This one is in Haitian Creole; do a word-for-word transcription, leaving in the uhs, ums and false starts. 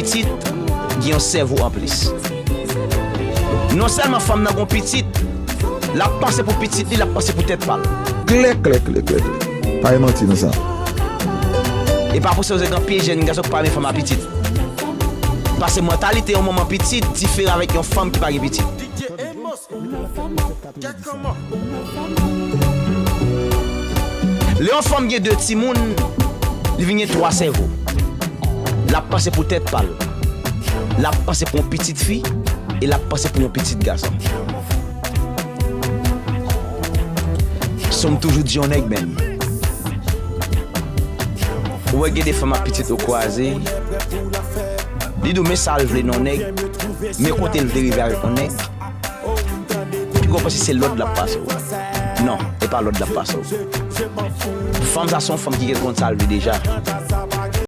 pitit, gen yon sèvo anplis. Non sèlman fanm nan gon pitit, l ap panse pou pitit li, l ap panse pou tèt pa l. Klè, klè, klè, klè, klè. Pa gen manti nan sa. E pa pou se gen pye jèn gason ki pa renmen fanm a pitit. Paske mantalite yon manman pitit diferan avèk yon fanm ki pa gen pitit. Lè yon fanm gen de timoun, li vin gen twa sèvo. L ap panse pou tèt pa l. L ap panse pou yon pitit fi e l ap panse pou yon pitit gason. So m toujou di yon nèg menm. Ou wè gen de fanm ak pitit ou kwaze, li di w men sa l vle nan yon nèg, men kote l vle rive avèk yon nèg. Piga w panse se lòd l ap pase w. Non, e pa lòd l ap pase w. Fanm sa se yon fanm ki gen konn sa l vle deja.